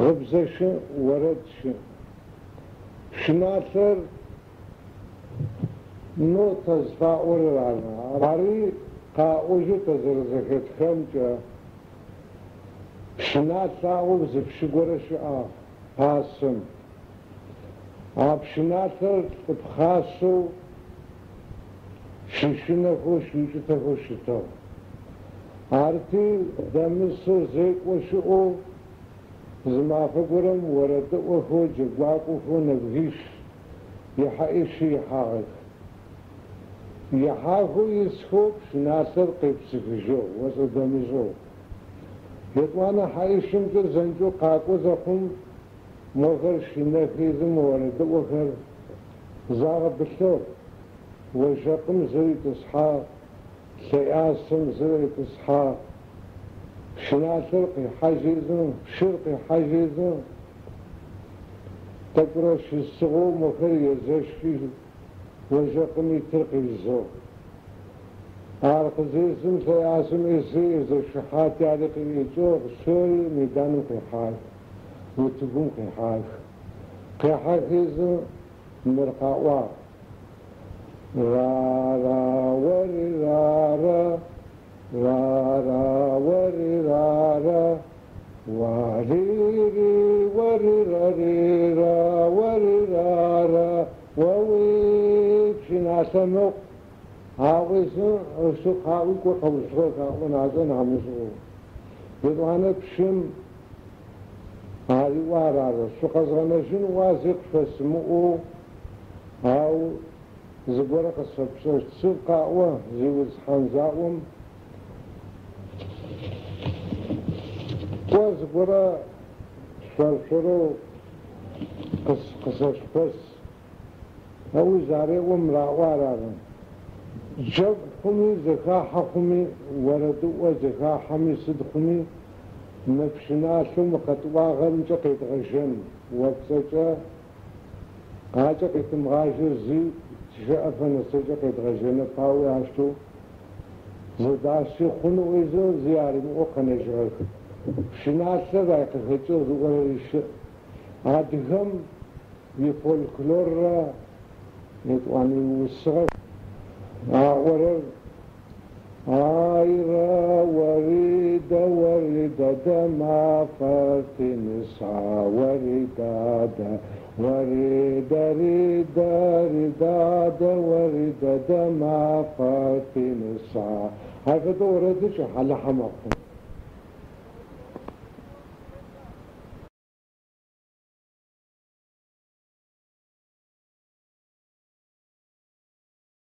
Гъыбзэ щыӏ, орэд щыӏ. Пщыналъэр нота зыфаӏорэр ары. Ари къаӏожьэу тэ зэрэзэхэтхэмкӏэ, пщыналъ аӏоу зы пщы горэ щыӏагъ пасэм. А пщыналъэр лӏы пхъашэу щыщынэхэу, щыукӏытэхэу щытыгъ. Арти, дэмысэу зекӏо щыӏэу зы мафэ горэм орэдыӏохэу, джэгуакӏохэу нэбгищ ихьаӏищи ихьагъэх. Ихьахэу исхэу пщыналъэр къепсыхыжьыгъ, ошӏэ-дэмышӏэу. Етӏуанэ хьаӏищымкӏэ зэнкӏэу къакӏо зэхъум, мохэр щынэхи, зым орэдыӏохэр загъэбылъыгъ, ожэкъым зыр итӏысхьагъ, лъэӏасэм зыр итӏысхьагъ. Пщыналъэр къихьажьызэ, пщыр къихьажьызэ, тӏэкӏурэ щысыгъэу мохэр езэщхи, ожэкъым итыр къизыгъ. Ар къызезым лъэӏасэм ӏеси езэщыхьати, ари къыӏекӏыгъ, псори мейданым къихьах, утыгум къихьах. Къихьахизэ мыр къаӏуагъ. Рара, ори рара, рара, ори рара, уарири, ори рарира, ори рара, оуи пщыналъэм ыкъу. Аӏозэ, ышъо къаӏуи кӏо къэуцугъэх аӏон ашӏэн амышӏэу. Етӏуанэ пщым ариӏуагъ ары. Шъукъэзгъэнэжьын ӏуа зи къышъосымыӏоу, ау зыгорэ къысфэпшӏэщт. Сыд къаӏо, зиусхьан заӏом, кӏо зыгорэ шъор-шъорэу къысэшъупэс. Ыӏуи зареӏом раӏуагъ ары. Джэгу хъуми, зэхахьэ хъуми, орэдыӏо зэхахьэми сыд хъуми, мы пщыналъэу мы къэтӏуагъэмкӏэ къедгъэжьэн, о пцӏэкӏэ акӏэ къетымыгъажьэу зи тыщэӏэфэ нэсэкӏэ къедгъэжьэнэп, аӏуи ащтэу зэдащи хъун ыӏуизэ зи аримыӏоу къэнэжьыгъэх. Пщыналъэр ай къыхэкӏыгъ зыӏорэри щыӏ. Адыгэм ифольклоррэ етӏуанэ иусыгъэ аӏорэр Айрэ орида орида мафэр тиныса оридада орида рида ридада орида мафэр тиныса. Ай фэдэ орэдыр кӏыхьалыхьэ мэхъу.